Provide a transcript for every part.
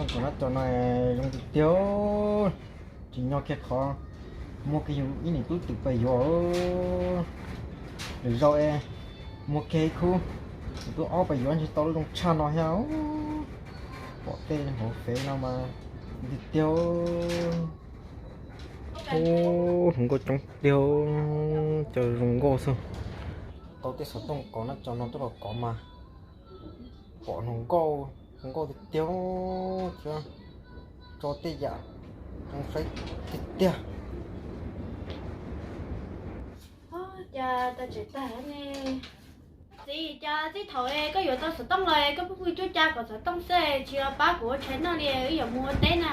Cov no cov no zoo tiag tiag, tsis nyog kiag qhov muaj kiag yus ib niam tub twm pes yuav. Lwm zaus es muaj kiag ib khub niam tub ob pes yuav ntshe tau lub zoo tshaj no thiab. Pom tej hauv fev no mas tiag tiag. Hluas nkauj coob tiag, cov zoo nkauj xwb. Tau tej xov tooj kov no cov no tuaj los kov mas pom hluas nkauj, hluas nkauj tiag tiag, thiab tso tej yam zoo saib tiag tiag. Cas tag tsev tag ne. Txiv, cas txij thaum koj yuav tau xov tooj los koj pheej pw cuab ca kov xov tooj xwb, tsis los pab kuv ua tshais noj li, wb yuav mus ua teb na.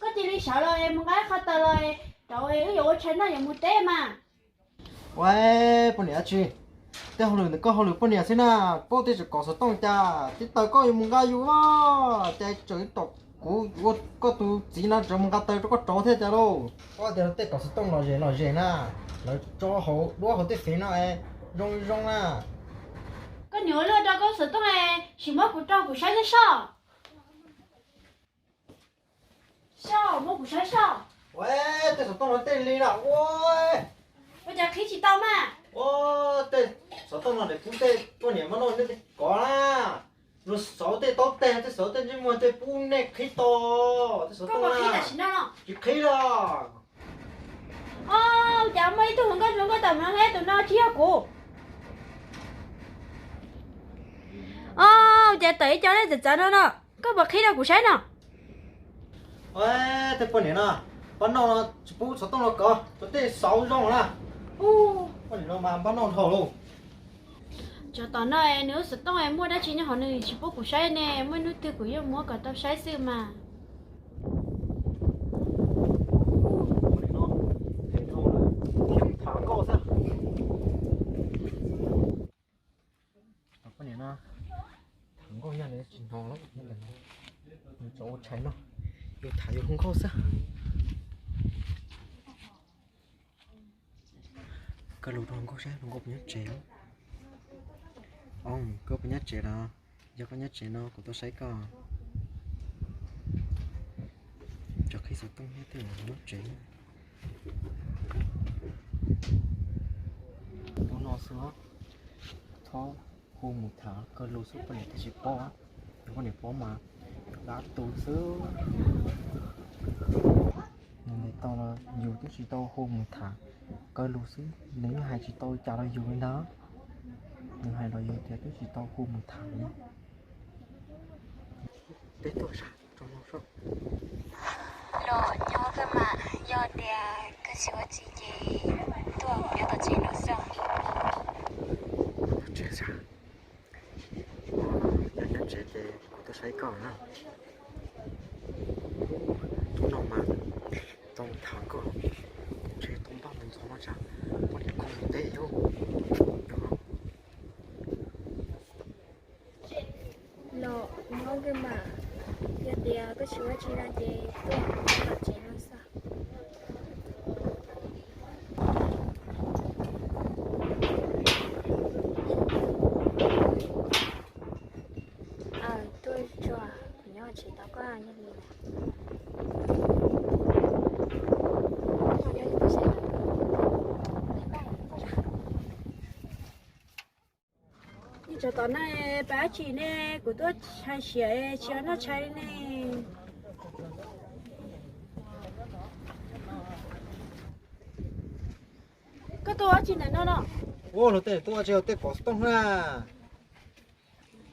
Koj cia li sawv los mus nqa qhov taws los rau, wb yuav ua tshais noj yuav mus teb mas. Ua, poj niam dab tsi? Tej hauj lwm ntawm koj hauj lwm poj niam xwb na, paub tej tseem kov xov tooj cas, tib taws koj yuav mus nqa yus, cas tseem tom kuv ua koj tus txiv no tseem mus nqa taws rau koj rauv thiab cas lauj. Koj tias tej kov xov tooj lom zem lom zem na, lawv tso hauv duab hauv tej fev no es zoo zoo na. Koj niam ua luaj rau koj xov tooj es tsis muab kuv rau kuv saib seb soj. Soj, muab kuv saib soj. Ua, tej xov tooj no tej li na ua. Ua cas qhib tsis tau mas? Ua, tej xov tooj no nws pub tej poj niam mab noj nej tej kov na. Luag xauv tej taub teg, tej xauv tej ntsej muag tej pub nej qhib tau. Tej xov tooj na. Tsis qhib los. Ua cas muaj ib tug hluas nkauj zoo nkauj tawm mus no, tus no tsis yog kuv. Ua cas tawm ib co nej txawv txawv no no, koj puas qhib rau kuv saib no? Tej poj niam no, pab noj no tsis pub xov tooj no kov, tus tej xauv zoo na. Poj niam no mas pab noj dhau lauj. Tsov tom no nws lub xov tooj muaj dab tsi nyob hauv nws tsis pub kuv saib ne, muaj hnub twg kuv yeej muab kom tau saib xwb mas. Poj niam no, tham nkauj xwb. Poj niam no, tham nkauj yog nws tsis hnov lawm, nws tso ua tshais no, yus tham yus hu nkauj xwb. Koj lus rau nkauj saib nkauj puas nyob tsev. Koj puas nyob tsev los? Yog koj nyob tsev no kuv tuaj saib koj. Tso qhib xov tooj thiab tej nyob tsev. Lub no xwb, txhob hu mus tham kawg lus xwb poj niam thiaj tsis paub. Yog poj niam paub mas dab tu xwb. Nws ntes tau los yus twb tsis tau hu mus tham, kawg lus xwb nws yeej hais tsis tau cas los yus li ntag. Nws hais los yus tias twb tsis tau hu mus tham li. Peb tuaj sab rau no soj. Los nyob kawg mas, yog tias koj tsis ua txiv ces tuaj nyob tom tsev no xwb. Tsev sab. Yog nyob tsev ces kuv tuaj saib koj na. Hnub no mas tau tham koj, ntshe tau npaj mus ntxov no tsam poj niam kho mus teb yus. Los nyob kawg mas, yog tias koj tsis ua tsi no ces tuaj tom tsev no xwb. Tuaj tsuas kuv nyob tsev tos koj yog li. Ib tsov tom no pab tsis ne, kuv tuaj tshais siav tsis noj tshais ne. Koj tuaj ua tsi ntawm no no? Ua luag tej tuaj ua tsi, tej kov xov tooj na.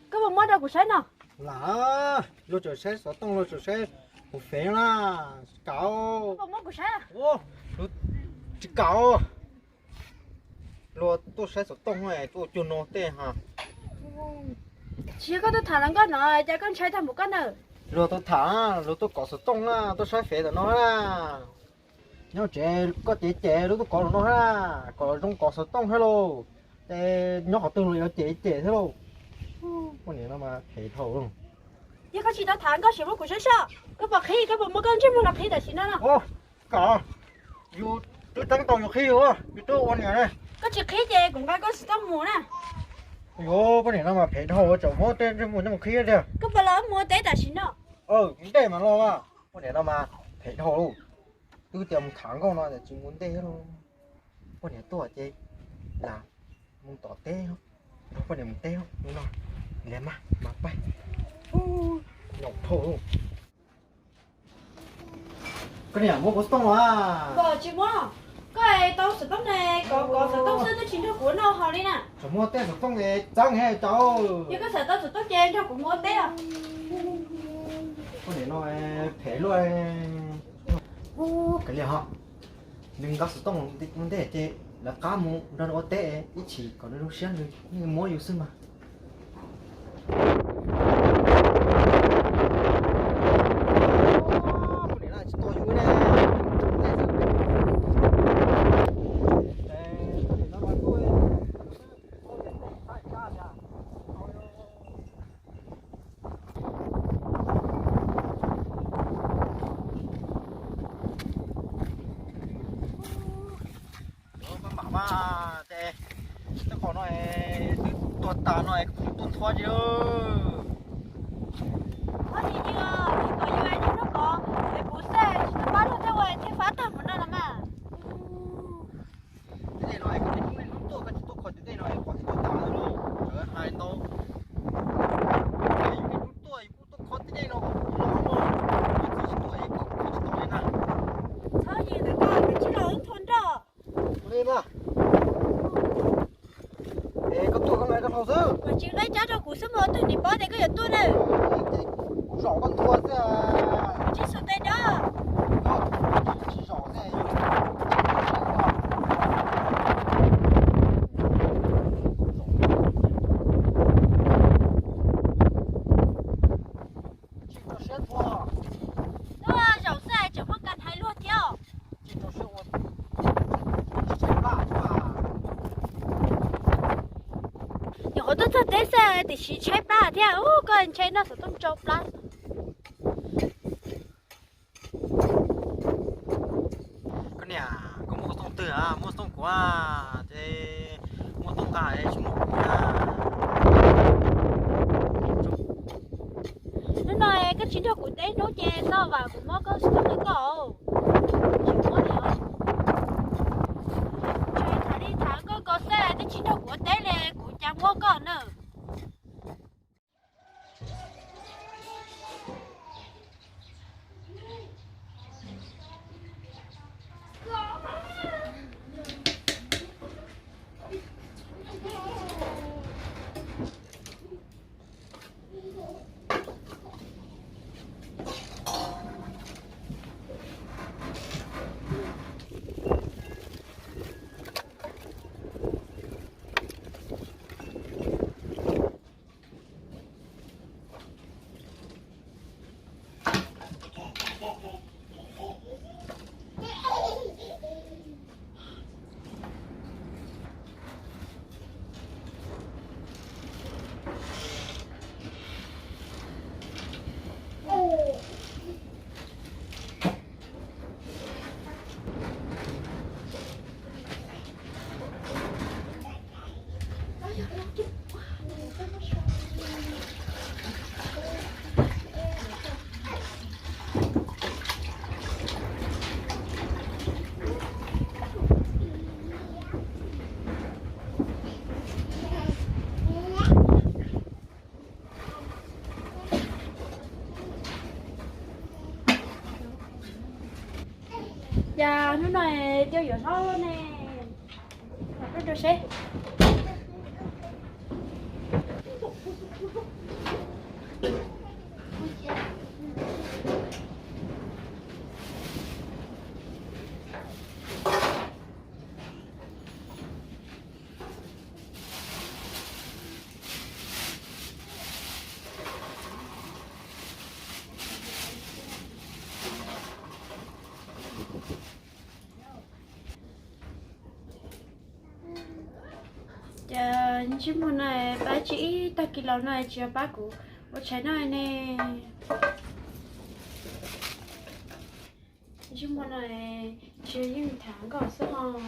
Koj puas muab rau kuv saib no? Lam, luag tseem saib xov tooj, luag tseem saib hauv fev na. Kam. Koj puas muab kuv saib? Tsis kam. Luag tuaj saib xov tooj tuaj cuag no tej ha. Tsis yog koj tuaj tham hluas nkauj no, cas koj ntshai tag npaum koj ntawd? Luag tuaj tham, luag tuaj kov xov tooj na, tuaj saib fev ntawm no na. Nyob tsev koj cev ces luag tuaj kov los no ha, kom zoo kov xov tooj thiab lauj. Ces nyob qhov twg los yuav cev ces thiab lauj. Poj niam no mas phem dhau. Yog koj tsis tau tham koj sim muab kuv saib soj, koj puas qhib, koj puas muab koj ntsej muag los qhib tam sim no no? Kam, yus twb teeb tau yus qhib yus, yus twb ua niam ne. Koj tsis qhib ces kuv nqa koj xov tooj mus na. Yuav poj niam no mas phem dhau, tsam muab tej ntsej muag no mus qhib tiag. Koj puas los mus ua teb tam sim no? Mus ntej mas los mas. Poj niam no mas phem dhau lauj. Twb tias mus tham nkauj no tias tsis mus ntej lauj. Poj niam tuaj ces lam mus tom teb, nrog poj niam mus teb hnub no. Li mas mas pais. Nyaum dhau lauj. Koj niam, muab kuv xov tooj los? Koj tsis muab, koj tau xov tooj ne, kov kov xov tooj xwb twb tsis nrog kuv noj haus li na. Tseem muaj tej xov tooj es txeeb heev tau. Yog koj xav tau xov tooj ces nrog kuv mus ua teb os. Poj niam no phem luaj. Kav liam ho, nws nqa xov tooj ua ntej ces lawv qab mus nrog nws ua teb ib chim kom nws zoo siab nws yeej muab yus xwb mas. Koj mam mas ces tej qhov no twb tuag tas no es koj tuaj nthuav tsis. Ua tsis tsis, kom yus ua yus noj kov es kuv xav tsis tau pab luag tej ua thiaj fab tag mus no los mas. Tej no es koj tsis tuaj, koj tsis tuaj kho tej no es qhov twb tuag tas lawm, tseem hais ntau. Yus tuaj yus kuj tuaj kho tej no kom kuv los mas, yus tsis tuaj es koj kho tsis tau li na. Txhob yeej ntawm koj, koj tsis los wb nthua nroj. Li mas. Es koj tuaj koj nqa koj hlau xwb. Koj tsis nqa cab rau kuv xwb mas twg nim paub tias koj yuav tuaj na. Kuv zaum koj nthua xwb. Koj tsis xus tes dov. Tsis zaum xwb. Tsis rau siab nthua. Tuaj zaum xwb tseem muaj kas hais luag thiab. Tsis rau siab ua, tsis tshaib plab. Nyuam qhuav tuaj txog teb xwb tiam sis tshaib plab thiab. Ub, koj ntshe noj xov tooj tsau plab. Koj niam, koj muaj xov tooj twg a? Muaj xov tooj kuv a, ces muaj xov tooj nqa es tsis muaj kuv na. Hnub no koj tsis nrog kuv teb hnub ces txhob vam kuv muab koj xov tooj rau koj. Tsis muab li os. Tsis tham li tham koj ko xwb twb tsis nrog kuv teb li kuv cas muab koj na. Cas hnub no Coj yuav hlob ne. Rau seb. Cas ntsej muag no pab tsis ib tag kis los no tsis pab kuv ua tshais no ne. Ntsej muag no tsis yeej tham nkauj xwb os.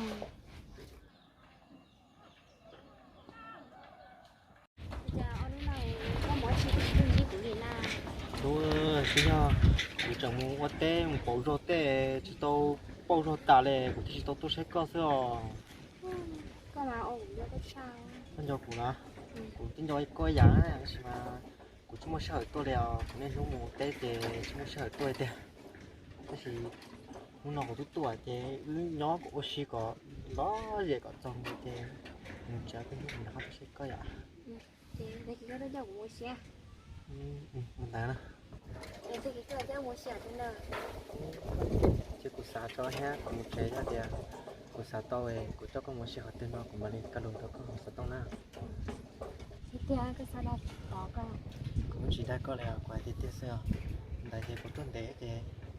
Yog kuv tseem mus ua teb mus pauv zog tej tsis tau pauj zog tas li kuv thiaj tsis tau tuaj saib koj xwb os. Koj nco kuv na? Kuv twb nco koj ib yam, tab sis mas kuv tsis muaj sij hawm tuaj li os. Kuv niaj hnub mus ua teb ces tsis muaj sij hawm tuaj tiag. Tab sis hnub no kuv twb tuaj ces wb nyob kom ua si kom lom zem kom txog ntawd ces mus tsev, twb hnub kuv nrog koj tuaj saib koj yom. Ces ntawd na. Ces kuv xav tso thiab kuv mus tsev, yog tias kuv xav tau kuv coj koj mus ua si qhov twg no kuv mam li koj lus rau koj xov tooj na. Kuv tsis dag koj li os, kuv hais tiag tiag xwb os. Ntawd ces kuv tuaj ntev ces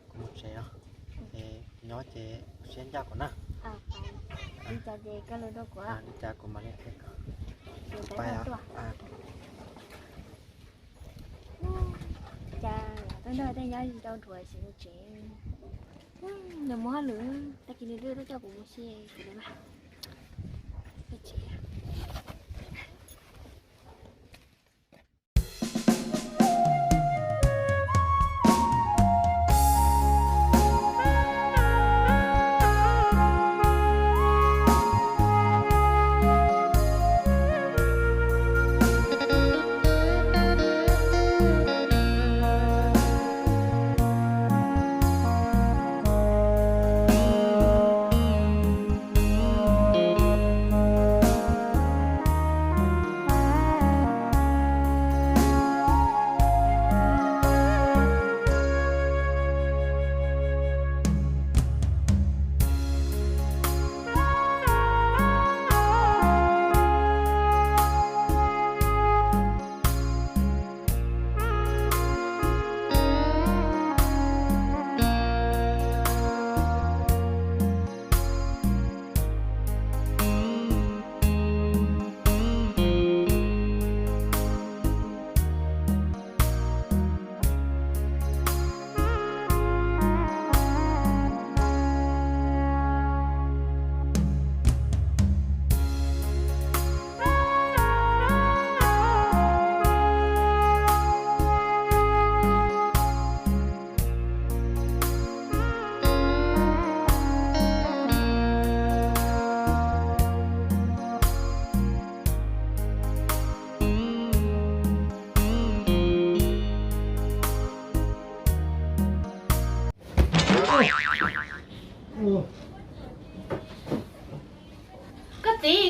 kuv mus tsev os. Ces nyob ces siab ncaj kuv na. Li cas kuv mam li qhia koj. Cas tub nrog tej nyob tsis tau dhuav xyov mus tsev. Nws mus hauj lwm, tag kis nws twb tuaj coj kuv mus si kuv na. Koj txiv,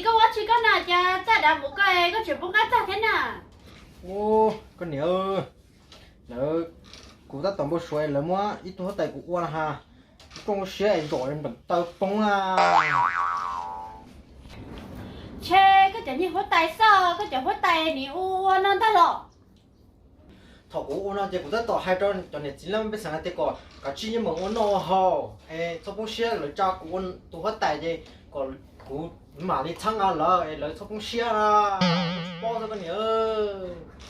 koj ua tsi koj na, cas txaj dav npaum koj, koj tseem poob qab txaj thiab na? Koj niam, lawv, kuv tab tom npau suav lawv muab ib tug huab tais kuv ua na has, kuv zoo siab es ntom npleem taw poob na. Ntshe koj cov niag huab tais xwb, koj cov huab tais nim ua ua no ntag los? Thaum kuv ua no ces kuv tab tom hais rau cov niam txiv laj mej pej xeem hais tias kom kav tsij yeej meem ua noj ua haus es txhob poob siab, lawv tsa kuv ua tus huab tais ces kom kuv mam li txhawb nqa lawv es lawv txhob poob siab na. Tsis paub xwb koj niam.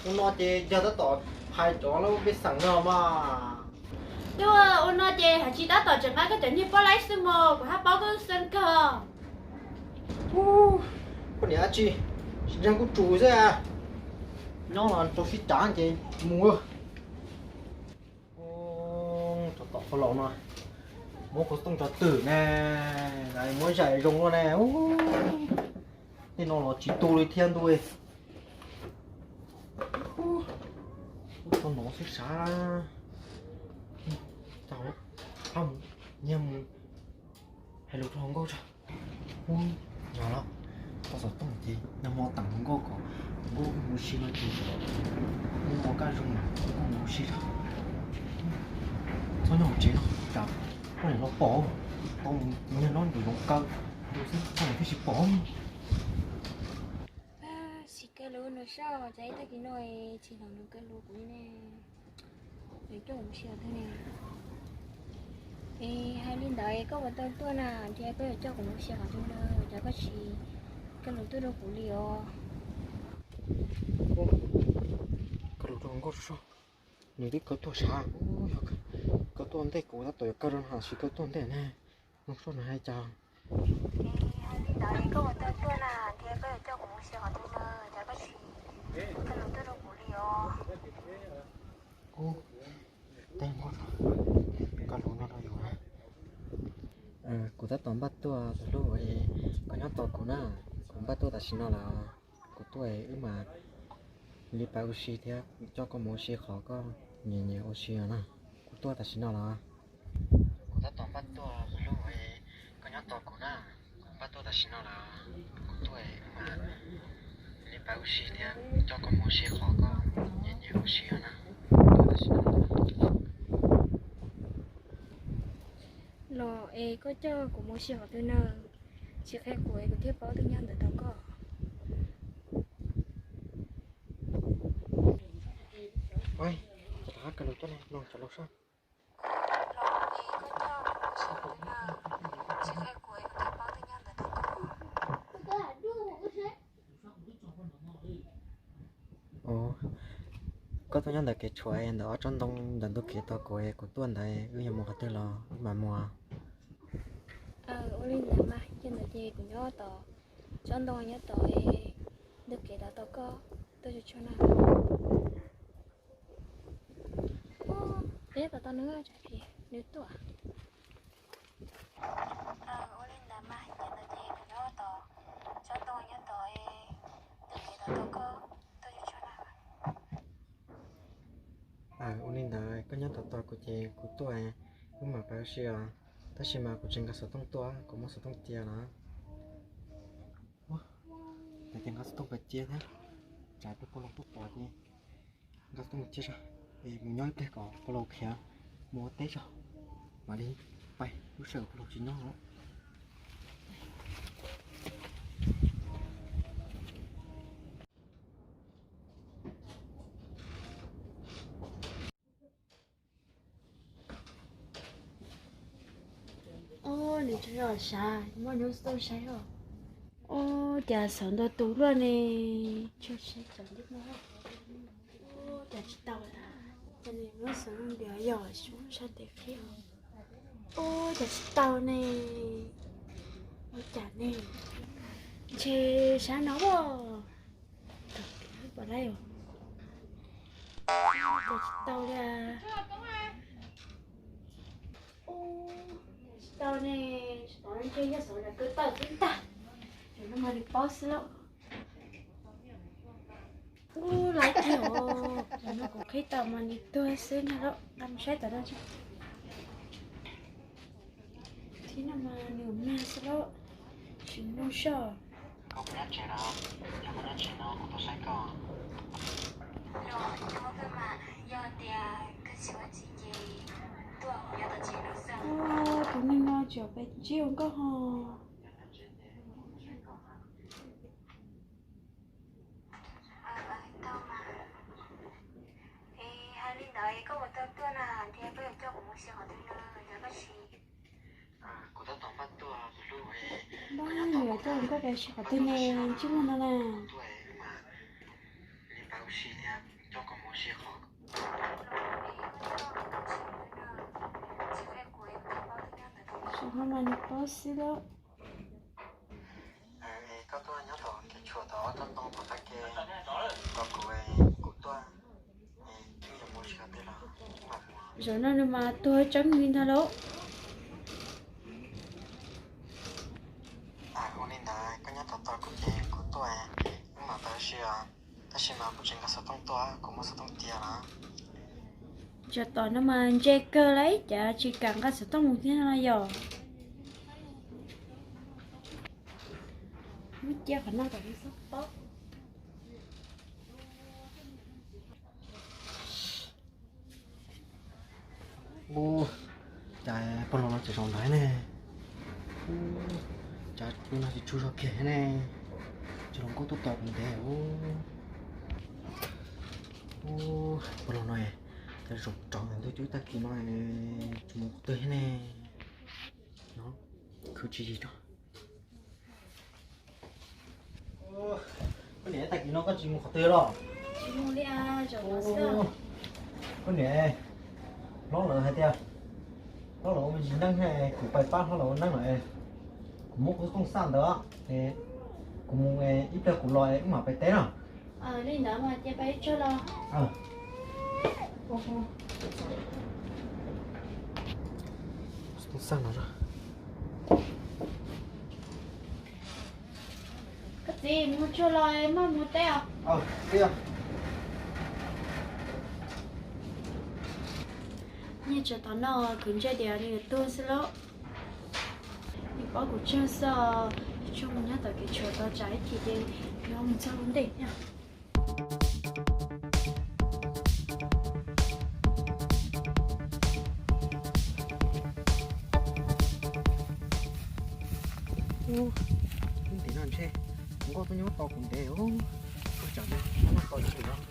Ua no ces yog tab tom hais cov laj mej pej xeem no mas. Twb ua no ces hais tsis tab tom tseem nqa koj cov niag poj laib xwb mog, kuv haj paub koj xeeb kawg. Koj niam dab tsi, tsis ntseeg kuj tsum xwb. Nyob los rau sib cav ces mus. Rau tom qhov laus no, muab kuv xov tooj tso twm ne, muab zais zoo luaj ne. Tej no los tsis tu li thiab ntuj. Ub, tso no xwb sav. Nyiag mus hais lus rau hluas nkauj tso. Ub, yog los, tau xov tooj ces nag hmo teem hluas nkauj kom hluas nkauj mus ua si no ces ua kab zoo na, hluas nkauj mus ua si tso. Txhob nyob hauv tsev no, tsam poj niam los pom, tau mus nyiag noj nws zoo kaw, ntu xwb poj niam thiaj tsis pom. Xis kawg lus no soj, cas ib tag kis no tsis hnov nws kawg lus kuv li ne. Yuav coj kuv mus si qhov twg ne? Es hais li ntawd koj puas tau tuaj na, tias koj yuav coj kuv mus si qhov twg na, cas koj tsis kawg lus tuaj rau kuv li os? Kawg lus rau nkauj soj, nws twb kawg tuaj sav, kawg tuaj ntej kuv tab tom yuav kawg rau no, tab sis kawg tuaj ntej ne. Nkauj soj nws hais cas? Hais li ntawd koj puas tau tuaj na, tias koj yuav coj kuv mus si qhov twg na, cas koj tsis kawg lus tuaj rau kuv li os? Tej nkuaj koj hlub no rau yus. Kuv tab tom npaj tuaj tus hlub, koj nyob tos kuv na, kuv npaj tuaj tam sim no lawm. Kuv tuaj wb mam li pab ua si thiab coj koj mus ua si qhov koj nyiam nyiam ua si no na. Kuv tuaj tam sim no lawm. Kuv tab tom npaj tuaj tus hlub, koj nyob tos kuv na, kuv npaj tuaj tam sim no lawm. Kuv tuaj wb mam li pab ua si thiab coj koj mus ua si qhov koj nyiam nyiam ua si no na. Kuv tuaj tam sim no lawm. Los es koj coj kuv mus ua si qhov twg na? Tsis qhia kuv es kuv thiaj paub tus nyob ntawd tos koj. Ua, cov rov qab kawg lug tuaj no, no cov laus sab. Koj tuaj nyob ntawm kev tshuam ntawm ob tsob ntoo ntawm ntug kev tos kuv, kuv tuaj ntawd, wb yuav mus qhov twg los wb mam mus. Ua li ntawd mas, cia ntawd ces kuv nyob tos tsob ntoo nyob tod, ntug kev los tos koj tuaj tsuag tsuag na. Peb tos tau nws, tsam ces nws tuaj. Ua li ntawd mas, cia ntawd ces kuv nyob tos tsob ntoo nyob tod, ntug kev los tos koj tuaj tsuag tsuag na. Ua li ntawd koj nyob tos tos kuv ces kuv tuaj, wb mam pab ua si os. Tab sis mas kuv tsis nqa xov tooj tuaj, kuv muab xov tooj cia lawm. Ua, ces nqa xov tooj pab cia thiab, tsam tus pog laus tuaj pom ces nqa xov tooj cia tso, es mus nyob ib pliag kom pog laus khiav mus ua teb tso, mam li pais, lub sij hawm pog laus tsis nyob lawm. Ua, nws tsis zom sav, muab nws xov tooj saib os. Ua, cas xov ntau tus luaj ne, tsis saib tso. Ua, cas tsis tau, cas nws muab xov tooj ntiav yog sab tes qhib. Ua, cas tsis tau ne, ua cas ne, ntshe sab no as. Pom lawm, cas tsis tau li. Ua, cas tsis tau ne, tsis tau ntshe yog xov ntawm kawg tawm xwb ntag. Zaum no mas nws paub xwb lauj. Ua, lawm tiag os, zaum no kuv qhib tau mas nws tuag xwb ntag lauj. Nqa mus saib tom no tso. Tib no mas nws mag xwb lauj, tsis nug soj. Ua, tus neeg no tseem pes ntsib ua nkauj ho. Npab, nws yuav coj nkauj pes si qhov twg ne, ntsej muag no na. Zaum no mas nws paub xwb lauj. Koj tuaj nyob tom kev tshuam tom ob tsob ntoo tom qab ke tos kuv, kuv tuaj. Zaum no nws mas tuag tseeb li ntag lauj. Ua li ntawd koj nyob tos tos kuv ces kuv tuaj, wb mam pab ua si os. Tab sis mas kuv tsis nqa xov tooj tuaj, kuv muab xov tooj cia lawm. Tsam tom no mas ntse kawg li, cas tsis kam nqa xov tooj mus thiab no yog. Muab cia qhov no kom nws txhob paub. Ua, cas pog laus no tseem zaum ntawd ne? Cas tus no tsis tshua zog kiag ne? Tsis los nkauj tuaj tos kuv ntev. Ua, pog laus no cas zaum rov ntawm ntug cub tag kis no tsis mus qhov twg thiab ne? No, khwv tsis yig tso. Koj niam, tag kis no koj tsis mus qhov twg los? Koj niam, hlob lawv hais tias hlob lawv ua me ntsis neeb, kuv pais pab hlob lawv ua neeb lawm. Kuv muab kuv xov tooj xaj ntawd, kuv mus ib pliag kuv los wb mam pais teb no. Li ntawd mas cia peb tsuag los. Ua, ua, Xaj no. Koj txiv, mus tsuag los maj mus teb os. Niag tsov tom no kuv ntsia tias nws yuav tuag xwb lauj. Nws paub kuv tsawg xwb os, tsum mus nyob tom kev tshuam tos tsam ib chim ces nws mus txog ua ntej thiab. Lub ntev no ntshe kuv nkauj tuaj nyob tos kuv ntev, tsam no nyob tos tsis los.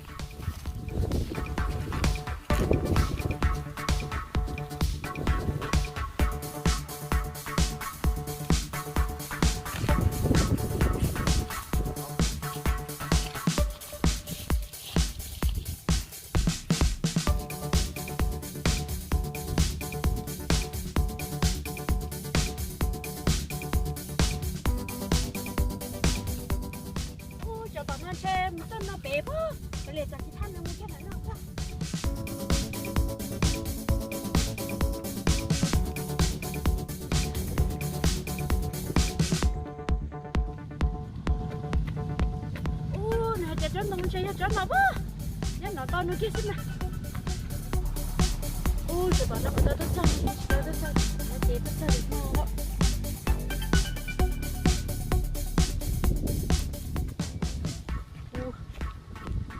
Ub, cov tom no ntshe mus txog no pem pob, peb li txog tsis thaj no mus kiag ntawm no. Ub, nws hais tias tsob ntoo ntshe yog tsob no pob, nyob no tau nws kiag xwb na. Ub, cov tom no kuv tau tuaj txog, tsis tau tuaj txog, ces tuaj txog li no lawm. Ub,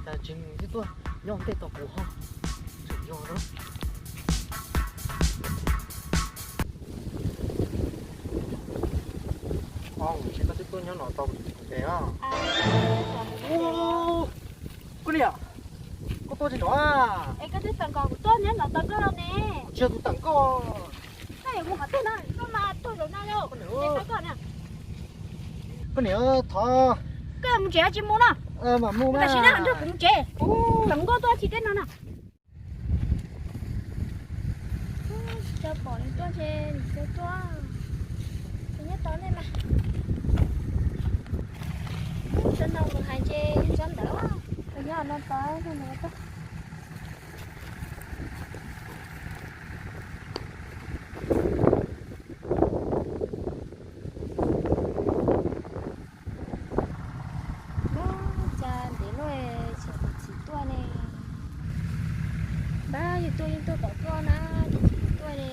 cas tsis mus twb tuaj nyob tej tos kuv ho, tseem yog na. Ub, ntshe koj twb tuaj nyob no tau kuv ntev os. Ub, koj niam, koj tuaj tsis nrov a? Es koj twb tawm nkaus kuv tuaj nyob no tau koj ne. Kuv tsis yog tus tawm koj. Koj yuav mus qhov twg no, koj mas tuag zaum no lauj. Koj niam, thov koj mus tsev tsis mus no. Mam mus, tam sim no nrog kuv mus tsev. Tawm nkauj tuaj tsis teb no na. Tsis tau pom nws tuaj ces nws tsis tau tuaj. Nws nyob tod nej mas. Tsob ntoo nws hais ces yog tsob ntawd. Nws nyob no tod. Ub, cas ntev luaj ces kuv txiv tuaj ne. Npab yus tuaj yeej tuaj tom tuaj na, ces txiv kuv tuaj ne,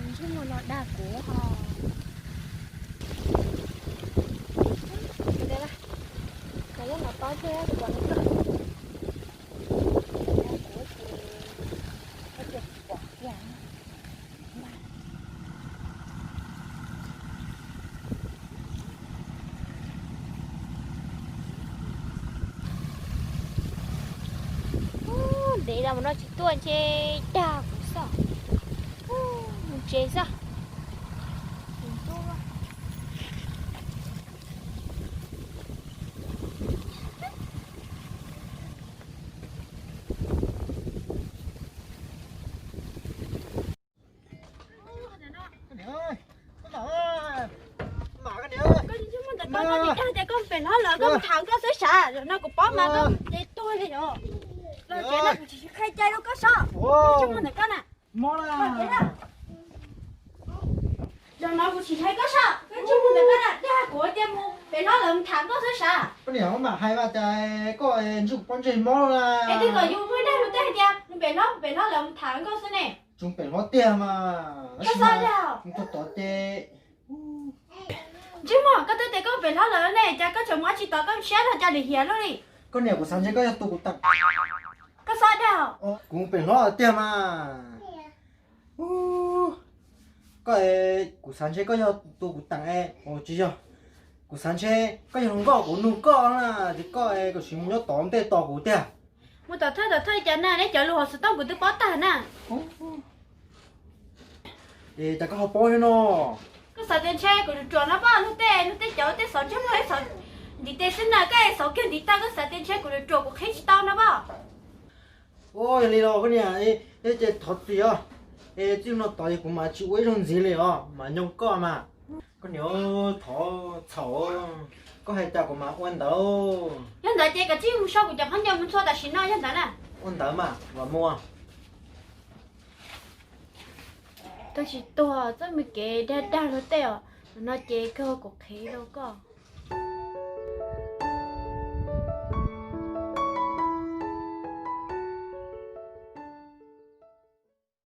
ntsej muag no dag kuv ho. Dag kuv ces dag kuv ces dag kuv ces dag kuv ces pom kiag. Ub, ntev los mus no tsis tuaj ntshe dag kuv xwb. Ub, mus tsev xwb. Koj tsis muaj ntawm koj, koj tsis dag tias koj pem hlob lawm koj mus tham koj xwb sav, zaum no kuv paub mas koj ces tuag li os. Los tsev no kuv tsis qhia cai rau koj sav, koj tsis muaj ntawm koj na. Zaum no kuv tsis hais koj sav, koj tsis muaj ntawm koj na, dag kuv tias mus pem hlob lawm mus tham koj xwb sav. Koj niam, mam hais mas cas koj ntsuj pob ntseg mob na. Es twb kom yus muaj ib dag lus tej hais tias mus pem hlob, mus pem hlob lawm mus tham nkauj xwb ne. Tsis pem hlob tiag mas. Koj xav dag. Mus txog tod ces. Ntsej muag, koj twb tias koj pem hlob lawm ne, cas koj tseem mus dab tsi tod, koj siab zog cas lim hiam luaj li. Koj niam, kuv xav ntshe koj yog tus kuv teem. Koj xav dag. Kuv pem hlob tiag mas. Koj, kuv xav ntshe koj yog tus kuv teem es tsis yog. Kuv xav ntshe koj yog hluas nkauj kuv nug koj na, ces koj es koj sim mus nyob tod ntej tos kuv tiag. Mus tom thawj tom thawj cas na, neb cov lus hauv xov tooj kuv twb paub tag na. Es cas koj ho paub thiab no? Koj xav tias ntshe kuv ruam ruam no poj, luag tej, luag tej cov tej xov ntsej muag ib xov ntiv tes xwb na, koj xov kiag ntiv taw, koj xav tias ntshe kuv ruam ruam kuv qhib tsis tau no poj. Yog li los koj niam, es ces thov txim os. Es txij no tod es kuv mam tsis ua ib zaug ntxiv li os, mam nyob koj mas. Koj niam, thov txhaum, koj hais cas kuv mam ua ntawd. Yog ntawd ces koj tsij mus sau kuv cov khaub ncaws mus txhua tam sim no yog ntawd na. Ua ntawd mas, mam mus. Koj tsis tuag, txoj me kev dag dag luag tej os, no ces kawg kuv qhia rau koj.